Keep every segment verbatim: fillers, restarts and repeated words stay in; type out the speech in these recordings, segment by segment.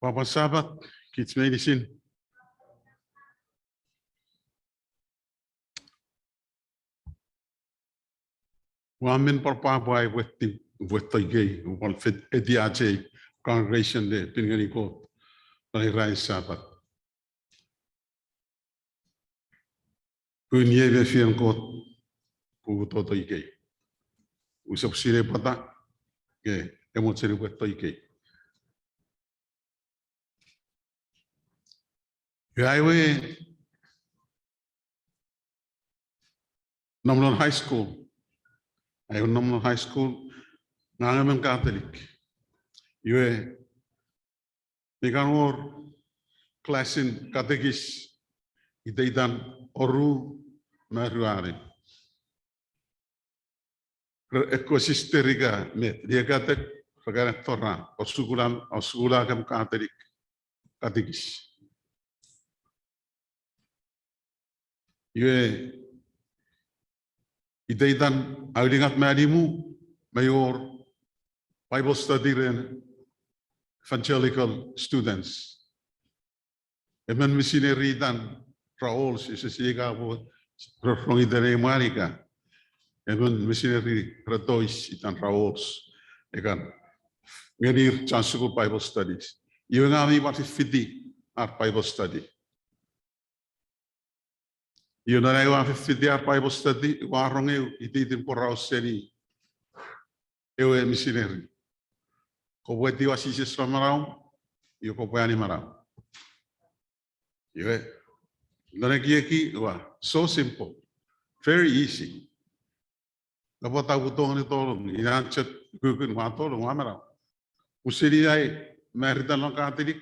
Pwapwan Sapat kich meinisin. Ua men pwapwa pwe ai pwetti, pwetto ikei, upwal fet etiachei congregation le pin ngeni Kot non ei ran Sapat. Pun iei mefien Kot, pwe upwe toto ikei. Usap sinei pwata, nge e mochen upwe to ikei. Iwe ai we nom non high school. Ai we nom non high school, ngang emon Catholic. Iwe mi kan wor klasin katekis iteitan oru me ruanu. Re, ekkewe sister ika met, liekatek, re kan etto ra, osukula, osukula kem Catholic katekis. Iwe iteitan aulungat me alimu me wor Bible study ren evangelical students. Emon misineri itan Raols, ese sinei ika pwe rongorong iten ei mwan ika. Emon misineri re tois itan Raols. Ekan ngenir chon sukul Bible studies. Iwe ngang mi pwan fifiti ar Bible study. Iwe non ai ua fifiti ar Bible study, ua rong eu ititin poraus seni ewe misineri. Kopwe etiwa Jises non manauom, iwe kopwe ani manau. Iwe, non ekieki ua, so simple, very easy. Nge pwata upwe tongeni tolong, ina chok kukun ua tolong, ua manau. Useni ai marita non Catholic,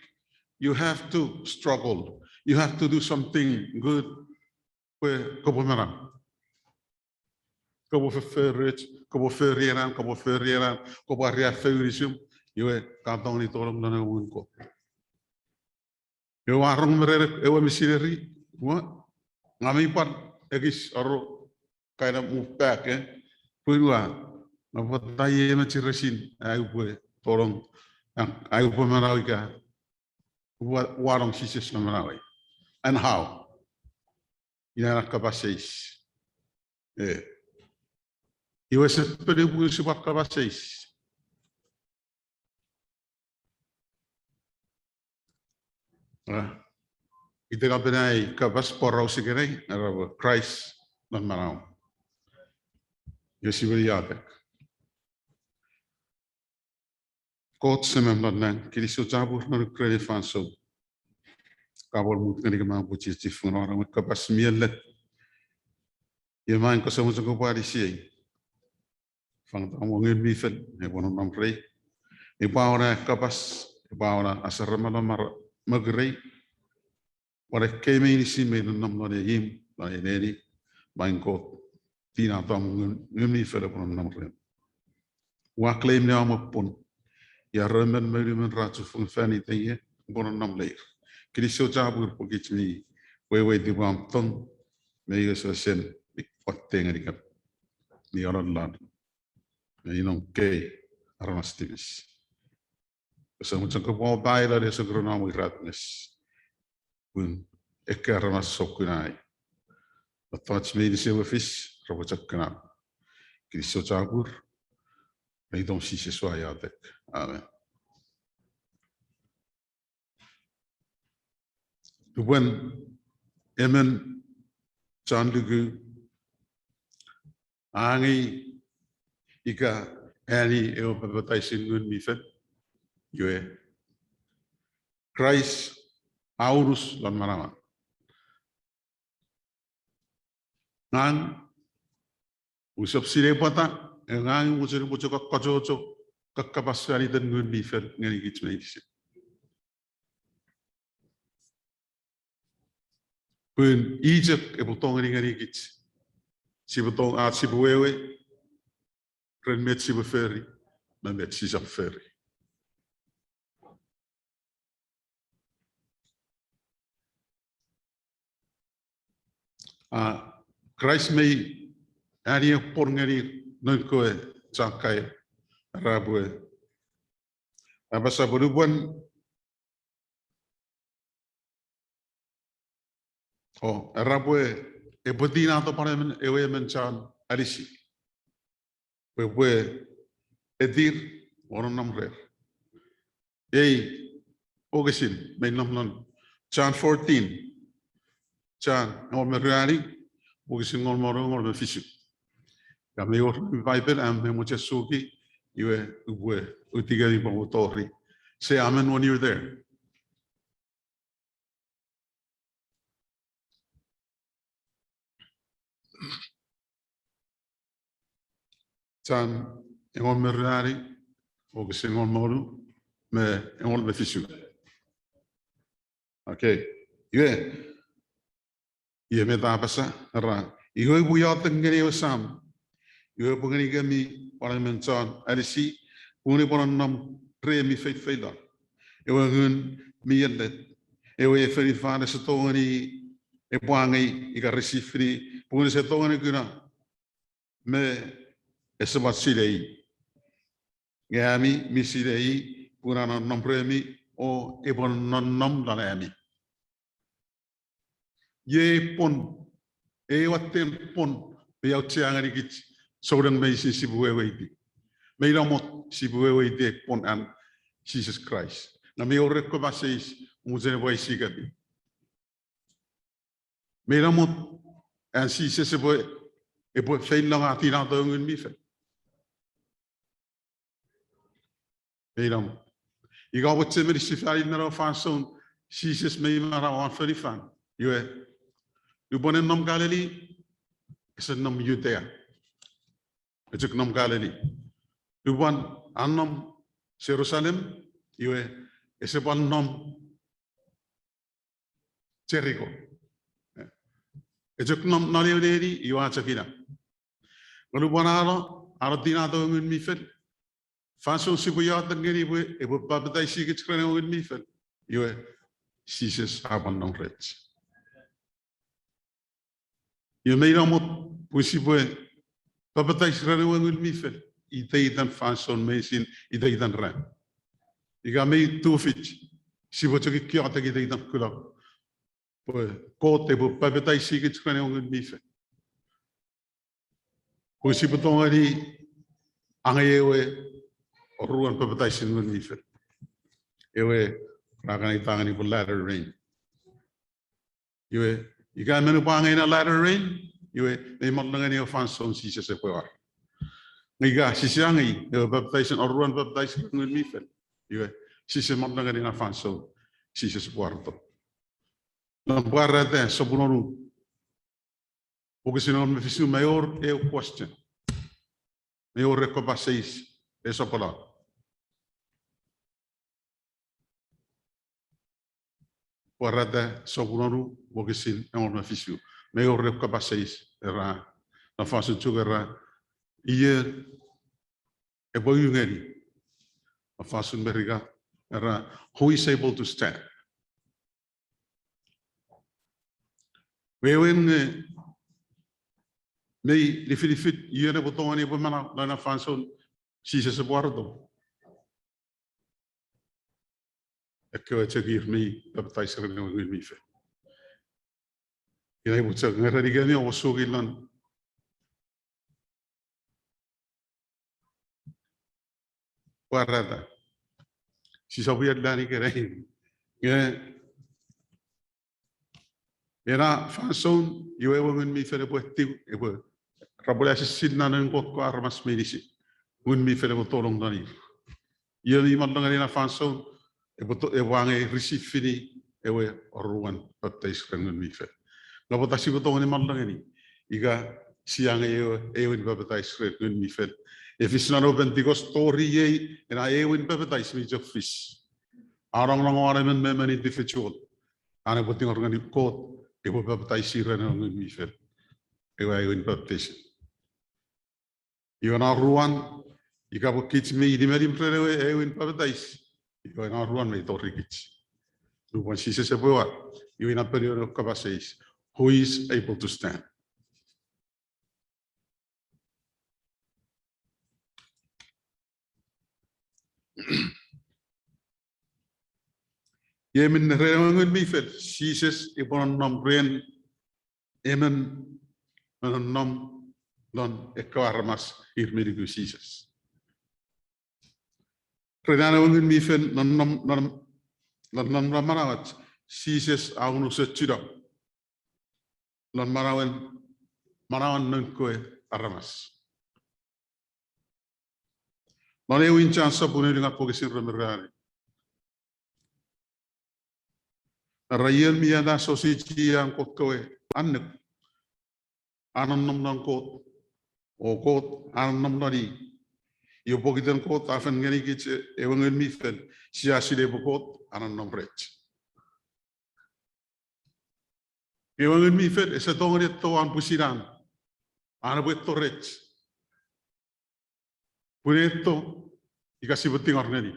you have to struggle. You have to do something good pwe kopwe manau. Kopwe foforoch, kopwe fori ena, kopwe fori ena, kopwe ariaffouni sum, iwe ka tongeni tolong non ewe muun Kot. Iwe ua rong me ren ewe misineri, ua, ngang mi pwan ekis aro kind of move back, eh? Pun ua, nge pwata iei mecheresin ai upwe tolong, ai upwe manau ika, ua, ua rong Jises non manauei. And how? Ina ena kapas eis. Eh. Iwe ese pene pun ese pwan kapas eis. Ah. Ite kapenai kapas poraus ikenai, era pwe Kraist non manauom. Iwe sipwe iotek. Kot Semem non nang, kinisou chapur non ukreni fansoun. Kapor mut ngeni kemam pwe chiechi fengen ora me kapas mi ennet. Iwe maing kose mochen kopwe anisiei. Fangeta mo Ngun mi Fel epwe nonnom rei. Epwe awora kapas, epwe awora asarama non mokurei. Pwan ekkei meinisin mi nonnom non ei imw, non ei neni, maing Kot, tinato mo Ngun mi Fel epwe nonnom rei. Ua claim-ni om pwon, ia ruemon me unumon ra chufengen fan itei, upwe nonnom leir. Kinisou chapur pwe kich mi weweiti pwe om tong me iwe sesen mi watte ngenikem, mi ololon, me inom kei aramas tipis. Kose mochen kopwe opailo ne sokkun om iratnes. Pun ekkei aramas sokkun ai. Mettoch meinisin epwe fis, repwe chok kuna. Kinisou chapur, me itom Jises ua iotek. Amen. Nupwen emon chon luku a angei ika ani ewe papataisin Ngun mi Fel, iwe Kraist a unus lon manauan. Ngang usap sinei pwata, ngang mochen upwe chok kakkachocho, kakkapas fan iten Ngun mi Fel ngenikich meinisin. Pun i chok epwe tongeni ngenikich, sipwe tong, ach sipwe wewe ren met sipwe fori me met sisap fori. A, Kraist mei ani epwor ngeni noun kewe chon kaeo, era pwe, apasa pwe nupwen O, era pwe epwe tinato pwan emon, ewe emon chon alisi. Pwe epwe etir o nonnom rer. Ei wokisin mei nom non John fourteen. John engon me ruanu, wokisin engon me wonu, engon me fisu. Ika mei wor Bible, am mei mochen suki, iwe upwe utikemi pwe oupwe tori. Say amen when you're there. John engon me ruanu, wokisin engon me wonu, me engon me fisu. Okay. Iwe, iwe met a apasa, era, iwe upwe iotek ngeni ewe Sam, iwe epwe ngenikemi pwan emon chon alisi, pun epwe nonnom remi feinfeino. Ewe Ngun mi ennet, ewe fonufan ese tongeni epwe angei ika receive-ini, pun ese tongeni kuna, me ese pwan sinei. Nge ami mi sinei, pun a nonnom remi, o epwe nonnom non ami. Iei pwon, ei watten pwon, mei auchea ngenikich, souneng meinisin sipwe weweiti. Mei namot sipwe weweiti ei pwon an Jises Kraist. Nge mei wor ekkoch kapas eis, ua mochen epwe aisikemi. Mei namot an Jises epwe, epwe feino nge a tinato ewe Ngun mi Fel. Mei namot. Ika oupwe chechemeni sefani non ewe fansoun Jises mei manau won fonufan. Iwe, lupwen a nom Galilee, ese nom Judea. E chok nom Galilee. Lupwen a nom Jerusalem, iwe, ese pwan nom Jericho. E chok nom non ewe neni, iwe a chok ina. Nge lupwen a no, a no tinato ewe Ngun mi Fel. Fansoun sipwe iotek ngeni pwe epwe papataisikich ren ewe Ngun mi Fel, iwe, Jises a pwan nom rech. Iwe mei namot pwe sipwe papatais ren ewe Ngun mi Fel iteitan fansoun meinisin, iteitan ran. Ika mei tufich, sipwe chok iotek iteitan kunok pwe Kot epwe papataisikich ren ewe Ngun mi Fel. Pwe sipwe tongeni angei ewe oruan papataisin Ngun mi Fel. Ewe ra kan aita ngeni pwe latter rain. Iwe, ika emon epwe angei ena latter rain, iwe, mei mot nengeni ewe fansoun Jises epwe war. Nge ika sise angei ewe papataisin, oruan papataisin Ngun mi Fel, iwe, sise mot nengeni ena fansoun Jises epwe wareto. Non Pwarata sopun wonu, wokisin engon me fisu, mei wor ew question. Mei wor ekkoch kapas eis, e sopwelo. Pwarata sopun wonu, wokisin engon me fisu, mei wor ekkoch kapas eis, era, non fansoun Chuuk era, ion epwe u ngeni. Non fansoun Merika era, who is able to stand? Wewen nge mei nifinifit ion epwe tongeni epwe manau non ena fansoun Jises epwe wareto. Ekkewe chok ir mei papatais ren ewe Ngun mi Fel. Ina epwe chok ngerenikemi oupwe suki non Pwarata. Sisap ian lani ikenai. Nge ena fansoun, iwe ewe Ngun mi Fel epwe tiu, epwe, repwe asisin non noun Kot kewe aramas meinisin. Ngun mi Fel epwe tolong non ir. Ion mi mot nengeni ena fansoun, epwe to-, epwe angei receive-ini ewe oruan papatais ren Ngun mi Fel. Nge pwata sipwe tongeni mot nengeni ika sia angei ewe, ewin papatais ren Ngun mi Fel? E fis non ewe Pentecost tori iei, ena ewin papatais mi chok fis. A nongonong won emon me emon individual an epwe tingor ngeni Kot epwe papataisi ren ewe Ngun mi Fel. Ewe ewin papatais. Iwe ena oruan, ika pwe kich mi nimenim ren ewe ewin papatais, iwe ena oruan mei tori kich. Nupwen Jises epwe war, iwe ina ponuen ewe kapas eis, who is able to stand? Iei minne ren ewe Ngun mi Fel, Jises epwe nonnom ren emon me nonnom lon ekkewe aramas ir mi nuku Jises. Ren an ewe Ngun mi Fel nonnom, non, non, non manauach, Jises a unusochuno lon manauen, manauen noun kewe aramas. Lon Ewin John sopun ulungat wokisin rue me ruanu, era, ion mi aneasochisi an Kot kewe annuk a nonnom non Kot, o Kot a nonnom non i. Iwe pokiten Kot a fen ngenikich ewe Ngun mi Fel, sia sinei pwe Kot a nonnom rech. Ewe Ngun mi Fel ese tongeni etto an pwisin an, an epwe etto rech. Pwe etto ika sipwe tingor ngeni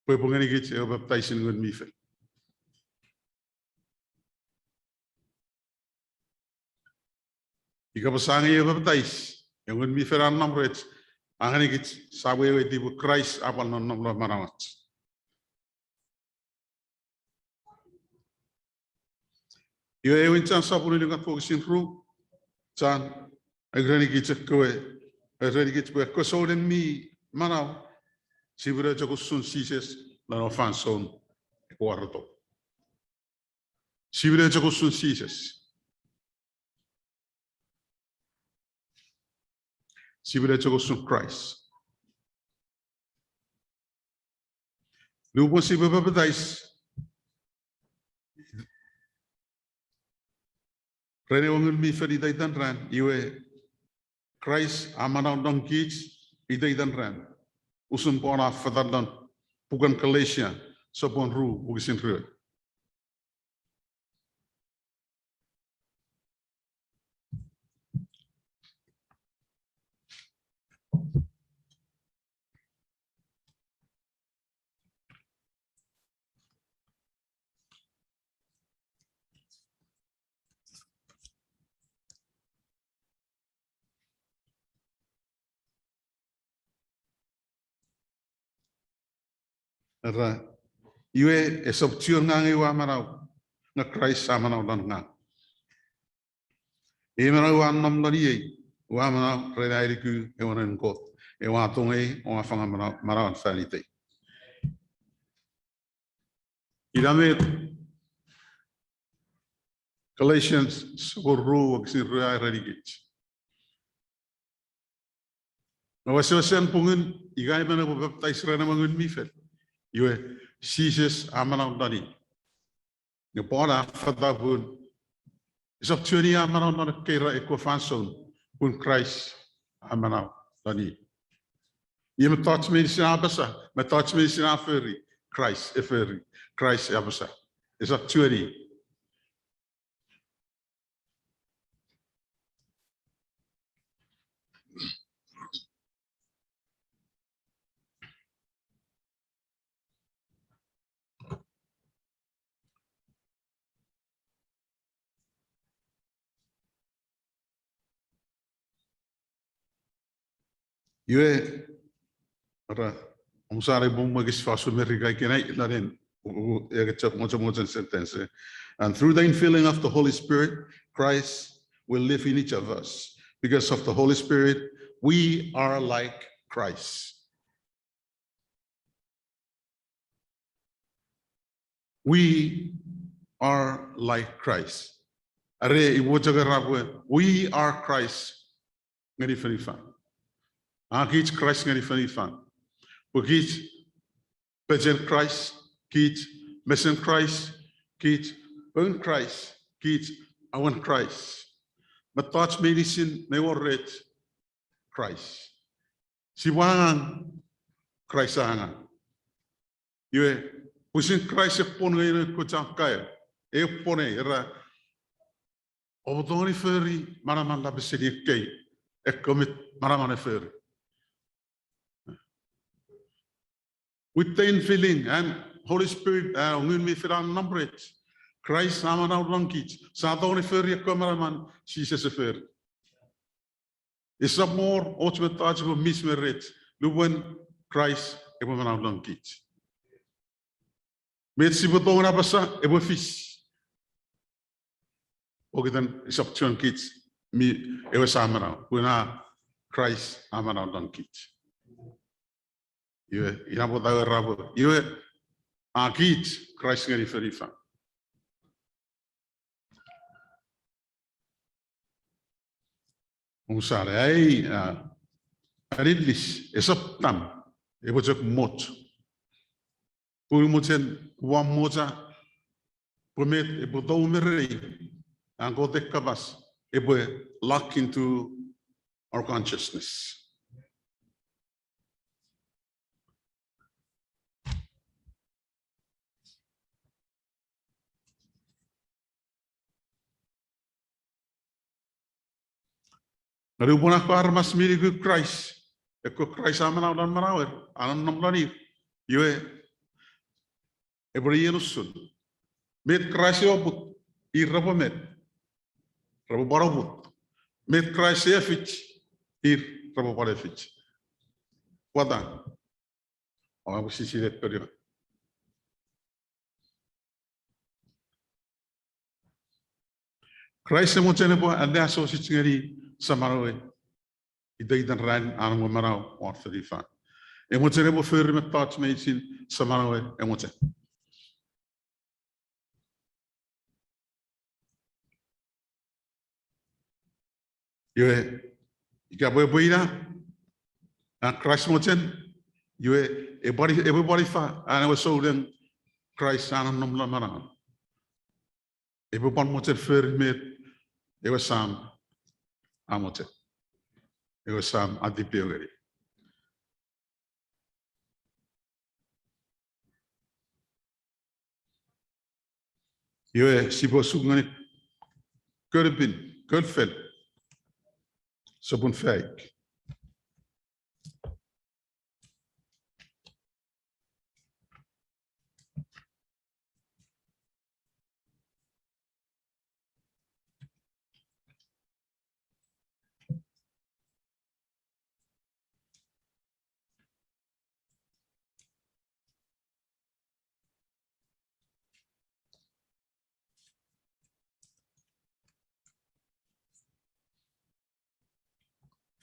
pwe epwe ngenikich ewe papataisin Ngun mi Fel. Ika pwe sia angei ewe papatais, ewe Ngun mi Fel a nom rech, a ngenikich sia weweiti pwe Kraist a pwal nonnom lon manauach. Iwe Ewin John sopun ulungat wokisin ru, John a erenikich ekkewe, a erenikich pwe ekkewe souneng mi manau, sipwene chok usun Jises lon ewe fansoun epwe wareto. Sipwene chok usun Jises. Sipwene chok usun Kraist. Nupwen sipwe papatais ren ewe Ngun mi Fel iteiten ran, iwe Kraist a manau lon kich iteiten ran. Usun Paul a fatan lon puken Galatia sopun ru wokisin rue. Era, iwe esap chiwen ngang ei ua manau, nge Kraist a manau lon ngang. Ei manau ua nom lon iei, ua manau ren ai luku ewe Noun Kot, ewe a tongei o a fang manau, manauan fan itei. Ina met Galatians sopun ru wokisin rue a erenikich. Nge wesewesen pungun ika emon epwe papatais ren ewe Ngun mi Fel, iwe Jises a manau lon i. Nge Paul a fata pun esap chiwen i a manau lon ekkei ra ekkewe fansoun, pun Kraist a manau lon i. Iwe mettoch meinisin a apasa, mettoch meinisin a fori, Kraist e fori, Kraist e apasa. Esap chiwen i. Iwe, ara, omusano pwe mwo ekis fosun Merika ikenai lon en, u, u, eke chok mochomochen sentence, eh. And through the infilling of the Holy Spirit, Christ will live in each of us. Because of the Holy Spirit, we are like Christ. We are like Christ. Are iwe chok era pwe, we are Christ ngeni fonufan. A kich Kraist ngeni fonufan. Pwe kich pechen Kraist, kich mesen Kraist, kich poun Kraist, kich awen Kraist. Mettoch meinisin mi wor rech Kraist. Sipwe angang, Kraist a angang. Iwe, pwisin Kraist e pwon ngeni ekkewe chon kaeo, e pwon, era, oupwe tongeni fori manaman lapeseni ekkei, ekkewe met manaman e fori. With the infilling and Holy Spirit, eh, Ngun mi Fel a nom rech, Kraist a manau lon kich, sia tongeni fori ekkewe manaman Jises e fori. Esap wor och mettoch epwe mis me rech, lupwen Kraist epwe manau lon kich. Met sipwe tongeni apasa epwe fis. pokiten esap chon kich mi ewe sa manau, pun a Kraist a manau non kich. Iwe, ina pwata ewe ra pwe, iwe, a kich Kraist ngeni fonufan. Omusano, ai, a, aninis, esap tam, epwe chok moch. Pun mochen ua mocha, pwe met epwe tou me rei, an Kot ei kapas, epwe lock into our consciousness. Nge nupwen ekkewe aramas mi nuku Kraist, ekkewe Kraist a manau lon manauer, a nonnom lon ir, iwe, epwe ren usun. Met Kraist e oput, ir repwe met, repwe pwan oput. Met Kraist e efich, ir repwe pwan efich. Pwata? Oua pwisin sinei penion. Kraist e mochen epwe anneasochis ngeni Saman we iteiten ran an we manau won fonufan. E mochen epwe fori mettoch meinisin Saman we e mochen. Iwe, ika pwe epwe ina an Kraist mochen, iwe, epwe pwan ifa an ewe souneng Kraist a nonnom lon manauan? Epwe pwan mochen fori met ewe Sam a mochen, ewe Sam a tipeeu ngeni. Iwe, sipwe suk ngeni Kolpin, Kolfel, sopun faik.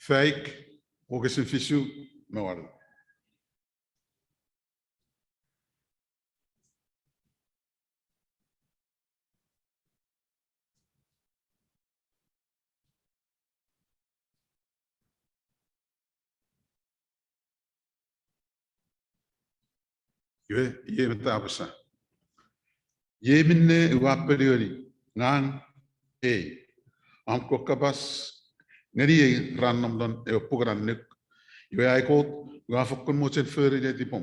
Faik, wokisin fisu me wanu. Iwe, iei met a apasa. Iei minne ua ponueni, ngang ei, om kewe kapas ngeniei ra nom non ewe puken annuk. Iwe ai Kot, ua fokkun mochen fori netipom,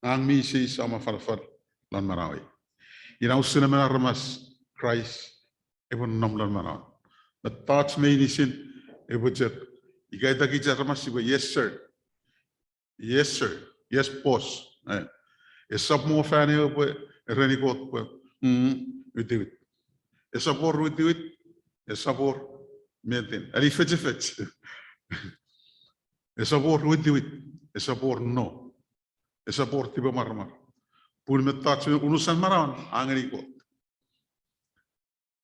ngang mi iseis om afanafan lon manauei. Ina usun emon aramas Kraist epwe nom lon manauan. Mettoch meinisin epwe chok, ika ita kich aramas sipwe, yes sir. Yes sir. Yes boss. Eh. Esap mo fan ewe pwe ereni Kot pwe, mm, witiwit. Esap wor witiwit, esap wor metin. Ani fechefech. Esap wor witiwit, esap wor no. Esap wor tipemwaramwar. Pun mettoch unusen manauan a ngeni Kot.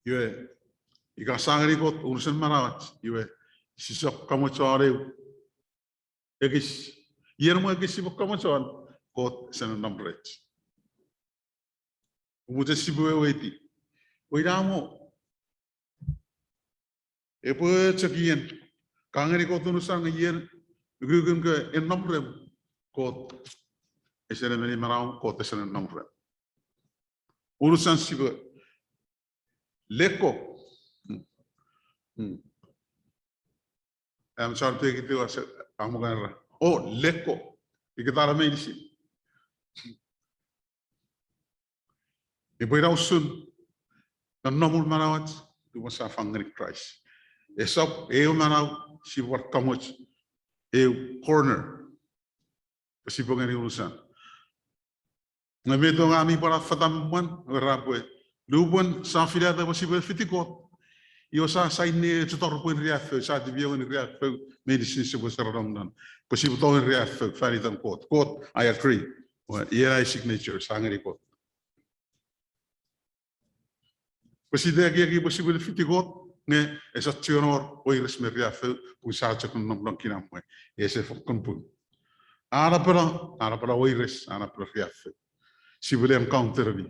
Iwe, ika sa ngeni Kot unusen manauach, iwe, sisap kamochon eu ekis. Ien mo ekis sipwe kamochon, Kot ese nonnom rech. Upwe chok sipwe weweiti. Pwe ina mo, epwe chok ien, ka ngeni Kot unusan nge ien ukukun ke en nom rem, Kot ese nemeni manau, Kot ese nonnom rem. Unusan sipwe let go. Am chon pekitiw ase amukan ra, o, let go. Iketara meinisin. Epwe ina usun nonnomun manauach, tumasa fang ngeni Kraist. Esap eu manau sipwe kamoch eu corner. Pwe sipwe ngeni unusan. Nge met ngang mi pwan afata mwan, era pwe, nupwen sa filata pwe sipwe fiti Kot, iwe sa sain ne chotor pwe riaffou, sa tipeeu ngeni riaffou, meinisin sipwe saranom non. Pwe sipwe tongeni riaffou fan itan Kot. Kot, I agree. Iei ai signature, sa ngeni Kot. Pwe site ekieki pwe sipwene fiti Kot, nge esap chuen wor weires me riaffou, pun sia chok nonnom non kinamwe. Ese fokkun pung. A napeno, a napeno weires, a napeno riaffou. Sipwene encounter-ni.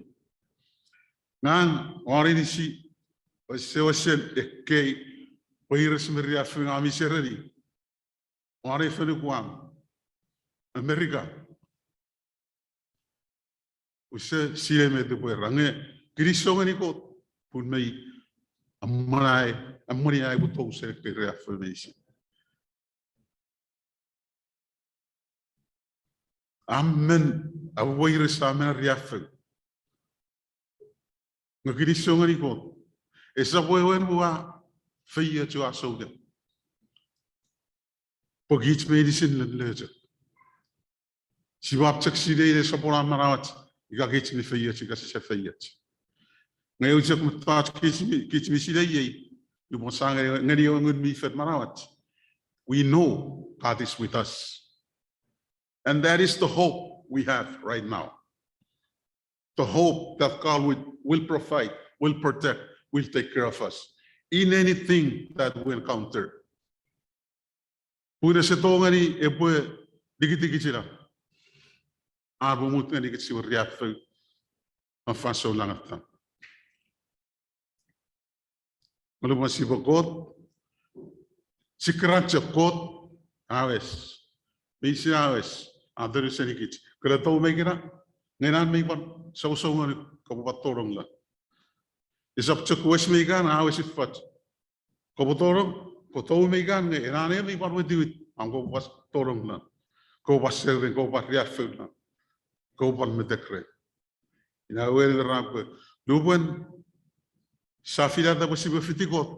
Ngang, won inisi, wesewesen ekkei weires me riaffou ngang mi sereni. Won ei fonu Guam, America. Use sinei met epwe era, nge kinisou ngeni Kot, pun mei ammonai, ammoni ai upwe tou seni ekkei riaffou meinisin. A men, a weires, a men riaffou. Nge kinisou ngeni Kot. Esap wewen ua feioch, ua souleng. Pwe kich meinisin lon lochok. Sipwap chok sinei ne sopweno manauach, ika kich mi feioch, ika sise feioch. Nge eu chok mettoch kich mi, kich mi sinei ei, nupwen sa ngeni, ngeni ewe Ngun mi Fel manauach. We know God is with us. And that is the hope we have right now. The hope that God will, will provide, will protect, will take care of us in anything that we encounter. Pun ese tongeni epwe likitikichino. A pwe mut ngeni kich sipwe riaffou non fansoun nangatam. Nge lupwen sipwe Kot, sia keran chok Kot, a wes. Meinisin a wes, a tou senikich. Kole tou me ikena, nge ena mi pwan sousou ngonuk kopwe pwan tonong lon. Esap chok wes me ikan, a wes ifoch. Kopwe tonong, kopwe tou me ikan, nge ena ne mi pwan witiwit, am kopwe pwan tonong lon. Kopwe pwan sereni, kopwe pwan riaffou lon. Kopwe pwan metek ren. Ina wewen ena pwe, lupwen sia finata pwe sipwe fiti Kot,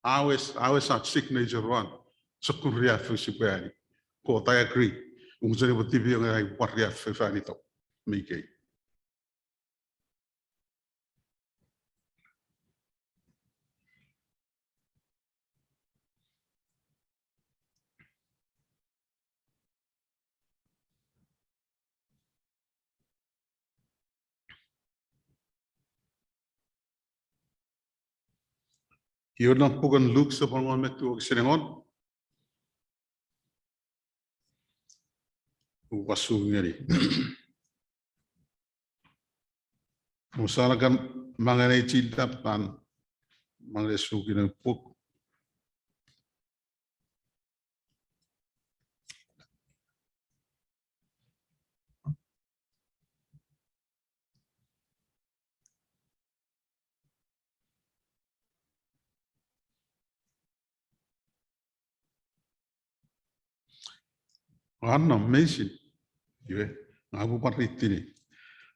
a wes, a wes ach signature won sokkun riaffou sipwe ani. Kot, I agree. Ua mochen upwe tipeeu nge ai pwan riaffou fan itom me ikei. Iwe non puken Luk sopwun engon me tiu wokisin engon. Upwe su ngeni. Usana kan mangene chilap an mangene suki ne puk. Anno meinisin. Iwe, ngang upwe pwan ritini.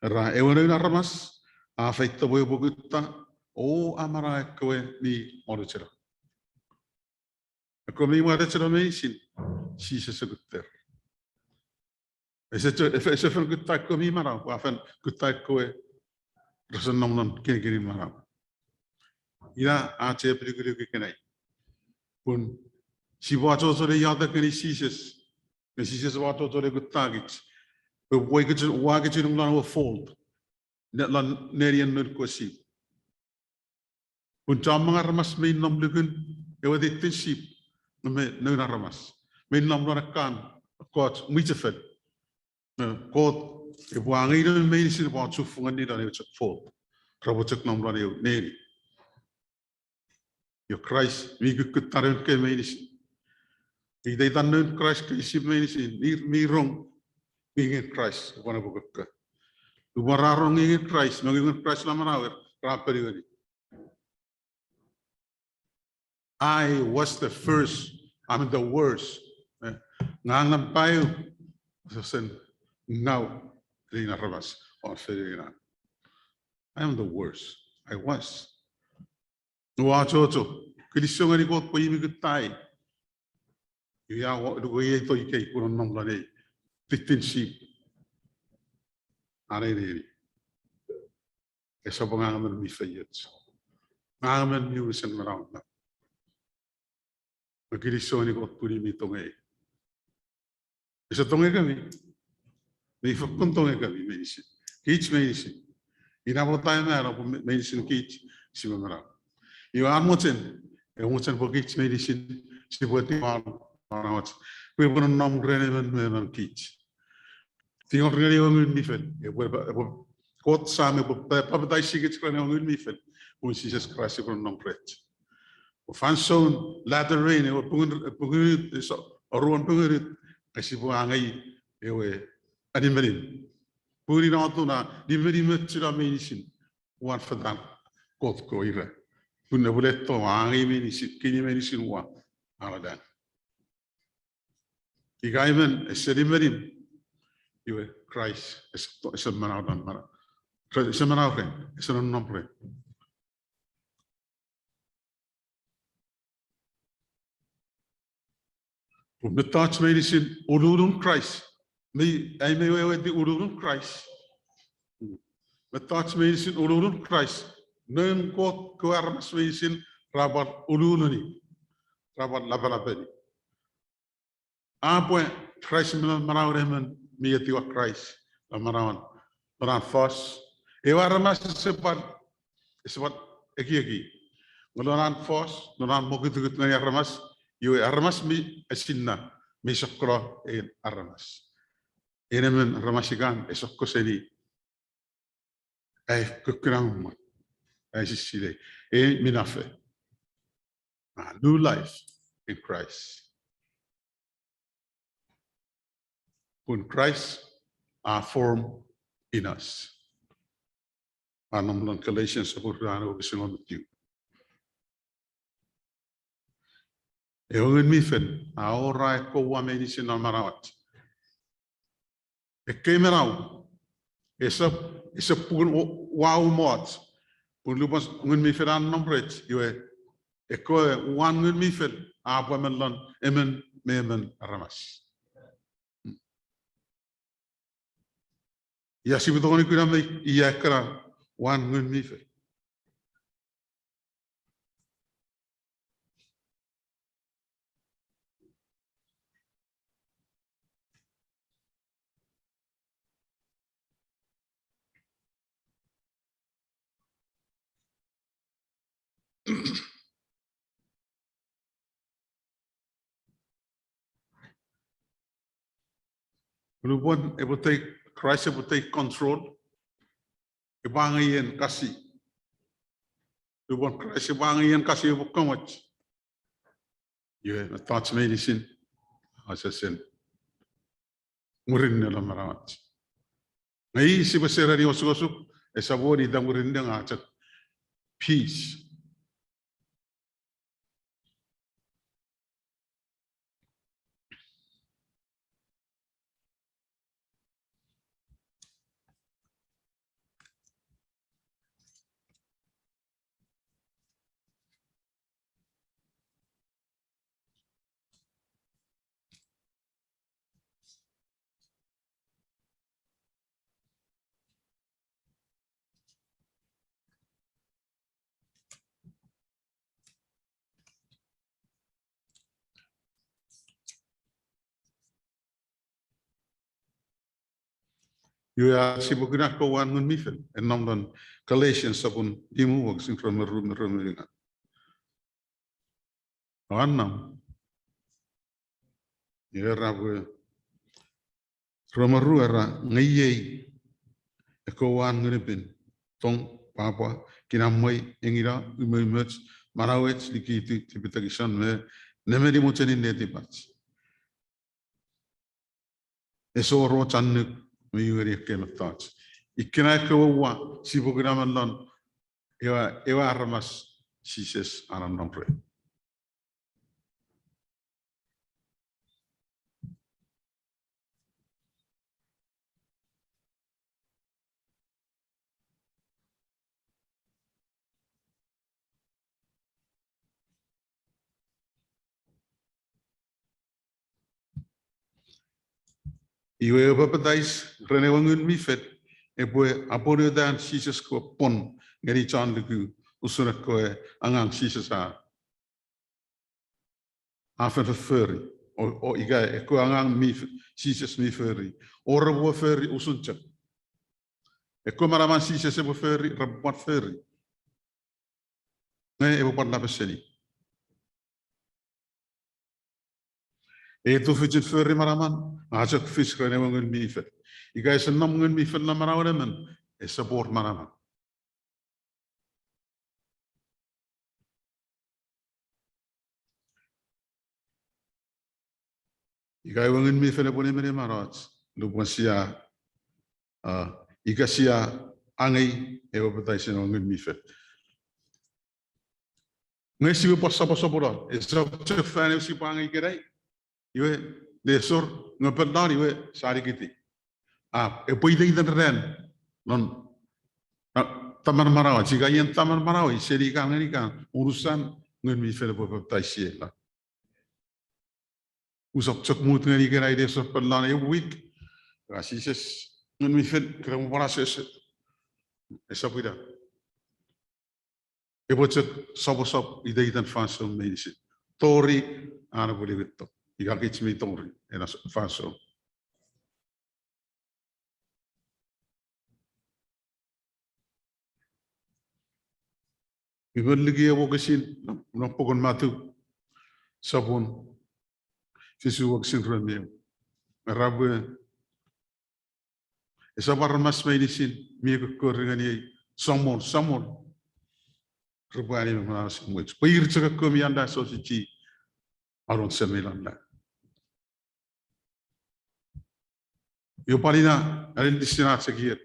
Era ewe Noun Aramas a feito pwe epwe kutta o amanaua ekkewe mi monucheno. Ekkewe mi monucheno meinisin, Jises a kutter. Ese, ese fen kutta ekkewe mi manau, a fen kutta ekkewe rese nom non kinikinin manau. Ina ach epilukuluk ikenai. Pun sipwe achocho ne iotek ngeni Jises, nge Jises epwe achocho ne kuttakich. Pwe epwe kich, ua kich num lon ewe fold, ne lon nenien noun kewe sip. Pun chommong aramas mi nom lukun ewe tittin sip, me noun aramas mi nom lon ekkan ekkoch mwichefel. Kot epwe angei noun meinisin pwe a chufengen lon ewe chok fold, repwe chok nom lon ewe neni. Iwe Kraist mi kukkutta noun kewe meinisin. Iteitan noun Kraist kewe sip meinisin, ir mi rong, mi ngeni Kraist, epwe ne pwe kokko. Upwe ra rong ngeni Kraist, me ngeni Kraist lon manauer, ra ponueni. I was the first, I'm the worst. Ngang nampa eu, sesen ngau, lein aramas, on feri ina. I am the worst. I was. Ua achocho, kilisou ngeni Kot pwe i mi kuttai. Ia, luko iei to ikei pun a nom lon ei tittin sip. Aneneni. Esap ngang emon mi feioch. Ngang emon mi unusen manau. Me kilisou ngeni Kot pun i mi tongei. Ese tongei kemi. Mi fokkun tongei kemi meinisin. Kich meinisin. Ina pwata a mano, pwe me-, meinisin kich sipwe manau. Iwe an mochen, e mochen pwe kich meinisin sipwe etiwa manauach, pwe epwe nonnom ren emon me emon kich. Tingor ngeni ewe Ngun mi Fel, epwe, epwe, Kot Sam epwe pa-, papataisi kich ren ewe Ngun mi Fel, pun Jises Kraist epwe nonnom rech. Fansoun latter rain, ewe pungun, pungunut, eso, oruan pungunut, nge sipwe angei ewe animenim. Pun ina atun a nimenimochuno meinisin uwan fetan Kot kewe ira. Pun epwe leto angei meinisin, kini meinisin uwan, anatan. Ika emon ese nimenim, iwe Kraist ese, ese manau ren, manau. Ese manau ren, ese nonnom ren. Pun mettoch meinisin ululun Kraist. Mei, ai mei weweiti ululun Kraist. Mettoch meinisin ululun Kraist. Noun Kot kewe aramas meinisin ra pwal ululuni. Ra pwal lapalapeni. A pwe Kraist mi manau ren emon mi etiwa Kraist, non manauan, non an fos. Ewe aramas ese pwal, ese pwal ekieki. Nge non an fos, non an mokutukut ngeni aramas, iwe aramas mi esinna, mi sokkolo en aramas. En emon aramas ikan, e sokko seni ai kukkunamon, ai sisilei, e minafo. A new life in Christ. Pun Christ a form in us. A nom lon Galatians sopun ru wokisin engon me tiu. Ewe Ngun mi Fel a awora ekkewe uwa meinisin non manauach. Ekkei manau, esap, esap pun o-, uwa umoch. Pun lupwen Ngun mi Fel a nom rech, iwe, ekkewe uwan Ngun mi Fel a pwa me lon emon me emon aramas. Ia sipwe tongeni kuna me ia ekkana uwan Ngun mi Fel. Lupwen epwe take, Christ epwe take control, epwe angei en kasi. Lupwen Christ epwe angei en kasi epwe komoch. Iwe, mettoch meinisin, asesen murinno non manauach. Nge i sipwe sereni osukosuk, esap wor ita murinno nge a chok peace. Iwe a sipwe kuna ekkewe uwan Ngun mi Fel, e nom lon Galatians sopun limu wokisin rue me ru me rue me unungat. Anam. Iwe era pwe, rue me ru era, nge iei ekkewe uwan Ngun mi Pin, tong, pwapwa, kinamwe, engino, umoumoch, manauoch, nikitu, tipetekison me nemeni mochenin netipach. Ese wor och annuk me u ngeni ekkei mettoch. Ikkena ekkewe uwa sipwe kuna me lon ewe, ewe aramas Jises a nonnom ren. Iwe ewe papatais ren ewe Ngun mi Fel epwe apwonueta an Jises kewe pwon ngeni chon luku usun ekkewe angang Jises a, a fen fofori, o, o ika ekkewe angang mi f-, Jises mi fori, o repwe fori usun chok. Ekkewe manaman Jises epwe fori, repwe pwan fori. Nge epwe pwan lapeseni. Ei tufichin fori manaman a chok fis ren ewe Ngun mi Fel. Ika ese nom Ngun mi Fel non manauen emon, ese wor manaman. Ika ewe Ngun mi Fel epwe nimenimoch, lupwen sia, a, ika sia angei ewe papataisen ewe Ngun mi Fel. Nge sipwe pwan soposopono, esap chok fan ew sipwe angei ikenai, iwe, nesor, nge pwan non iwe, sia nikiti. A, epwe iteiten ran, non, a, taman manauach, ika ien taman manauach, seni ikan ngeni ikan, unusan, Ngun mi Fel epwe papataisiei. Usap chok mut ngeni ikenai nesor pwan non ew wik. Ra Jises, Ngun mi Fel, kena mo pwan asoso. Esap ina. Epwe chok soposop iteiten fansoun meinisin. Tori an epwe liwitto. Ika kich mi tori ena fansoun. Ipwe liki ewe wokisin non puken Matu, sopun fisu wokisin rue me ew. Era pwe esap aramas meinisin mi kokkori ngeniei, Samol, Samol, repwe ani manau esemuch. Pwe ir chok ekkewe mi anneasochisi alon Semei lon nang. Iwe pwan ina, alen lisin ach ekiek.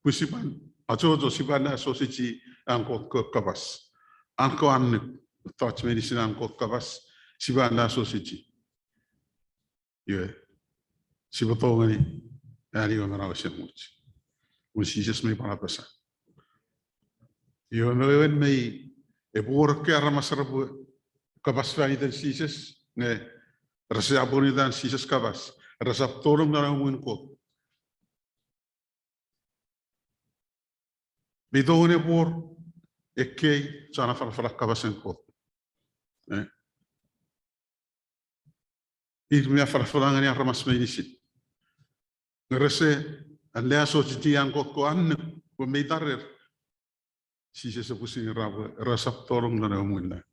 Pwe sipwe achocho, sipwe anneasochisi an Kot kewe kapas. An kewe annuk, mettoch meinisin an Kot kapas, sipwe anneasochisi. Iwe, sipwe tongeni ani ewe manau esemuch. Pun Jises mei pwan apasa. Iwe me wewen mei epwe wor ekkei aramas repwe kapas fan iten Jises, nge rese apwonueta an Jises kapas, resap tonong non ewe muun Kot. Mei tongeni epwe wor ekkei chon afanafana kapasen Kot. Ir mi afanafana ngeni aramas meinisin. Nge rese anneasochisi an Kot kewe annuk pwe mei tarer. Jises epwe sinei ra pwe resap tonong non ewe muun nang.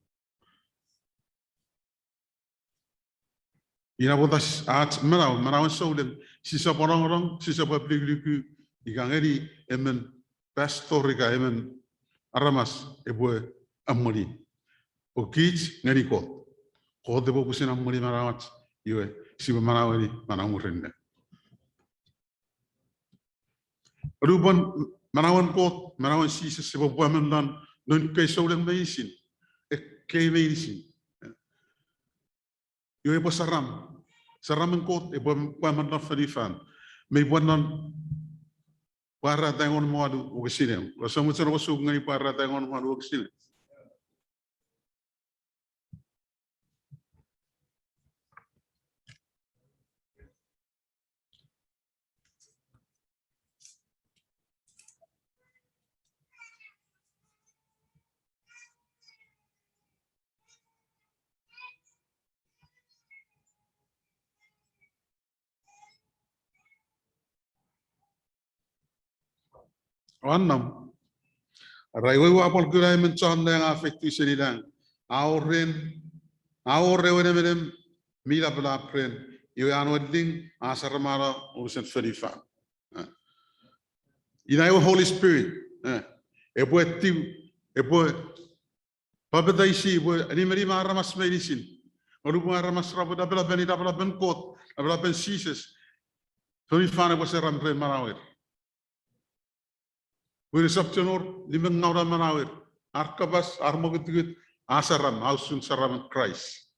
Ina pwata ach manau, manauen souleng, sisap anongonong, sisap apilukiluku, ika ngeni emon pastor ika emon aramas epwe amwoni. Pwe kich ngeni Kot. Kot epwe pwisin amwoni manauach, iwe sipwe manaueni manau murinno. Lupwen manauen Kot, manauen Jises epwe pwemon non, non ekkei souleng meinisin, ekkei meinisin. Iwe epwe saram, saramen Kot epwe pwemon non fonufan. Mei pwan non Pwarata engon me wanu wokisin ew. Kose mochen osuk ngeni Pwarata engon me wanu wokisin ew. Anam. Ra iwe ua pwal kuna emon chon nang a feitiw seni nang. A wor ren, a wor ewe nemenem mi lapalap ren. Iwe an we ling a saramano unusen fonufan. Ina ewe Holy Spirit. Epwe tiw, epwe papataisi, epwe nimenima aramas meinisin. Nge lupwen aramas ra pwe lapalapen, lapalapen Kot, lapalapen Jises, fonufan epwe saram ren manauer. Pwe esap chuen wor nimengauan manauer, ar kapas, ar mokutukut, a saram, a usun saramen Kraist.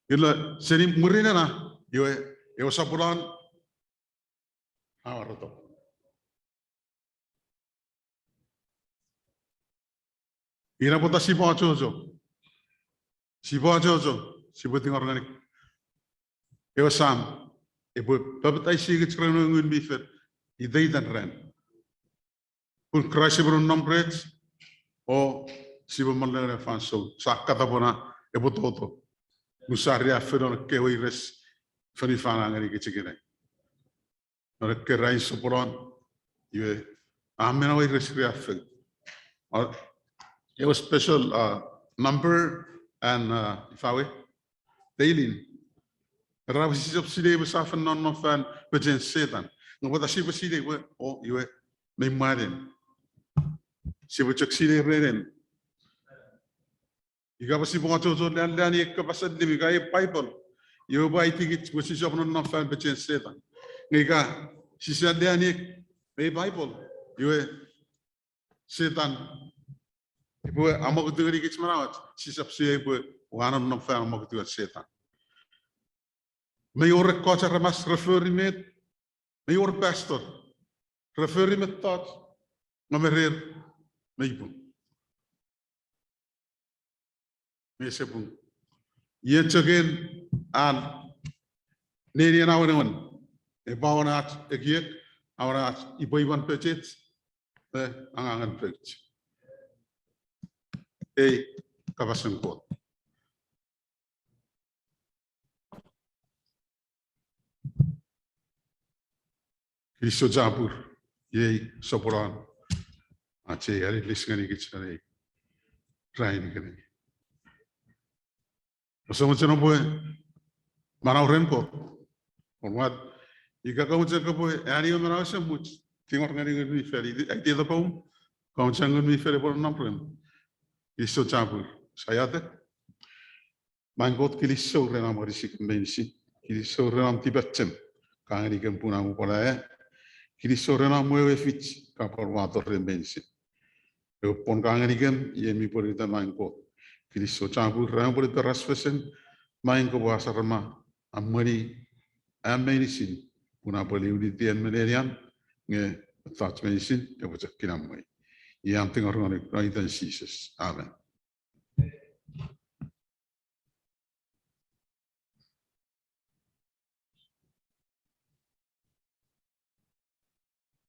Ina seni mwirin ena, iwe, ewe soponon a wareto. Ina pwata sipwe achocho. Sipwe achocho, sipwe tingor ngeni ewe Sam epwe papataisikich ren ewe Ngun mi Fel iteiten ran. Pun Kraist epwe nonnom rech, o sipwe monneta fansoun sa katapwena epwe toto. Pun sa riaffou non ekkewe weires fonufan a ngenikich ikenai. Non ekkei ranin soponon, iwe, A men awai res riaffou. Ewe special number and ifa we, teilin. Era pwe sisap sinei pwe sa fen nonnom fan pechen Setan. Nge pwata sipwe sinei pwe, o, iwe, mei mwanen. Sipwe chok sinei renen. Ika pwe sipwe achocho leanleani ekkewe kapas allim ika ei Bible, iwe pwe aitikich pwe sisap nonnom fan pechen Setan. Nge ika sise aleani ek, ei Bible, iwe Setan epwe amokutu ngenikich manauach, sisap sinei pwe ua nonnom fan amokutuan Setan. Mei wor ekkoch aramas re fori met, mei wor pastor re fori mettoch, nge me rer mei pung. Mei sepung. Iei chok en an nenien awenewen, epwe awena ach ekiek, awena ach ipweipwan pechech, e, angangen pouch. Ei kapasen Kot. Kinisou chapur, iei soponon ach ei aninis ngenikich non ei ranin ikenai. Kose mochen oupwe manau ren Kot. Pwan ika ka mochen kopwe ani ewe manau esemuch, tingor ngeni Ngun mi Fel, aitieta poum, ka mochen Ngun mi Fel epwe nom rem. Kinisou chapur, sia iotek. Maing Kot, kinisou ren om anisikem meinisin. Kinisou ren om tipachem ka ngenikem pun am upwala. Kinisou ren om wewe fich ka pwan wato ren meinisin. Ewe pwon ka ngenikem iei mi pwonueta, maing Kot. Kinisou chapur ren om pwonueta rasfesen, maing, kopwe asarama, emweni am meinisin, pun a pwal iunitian me nenian, nge mettoch meinisin epwe chok kinamwe. Iei am tingor non iten Jises, amen.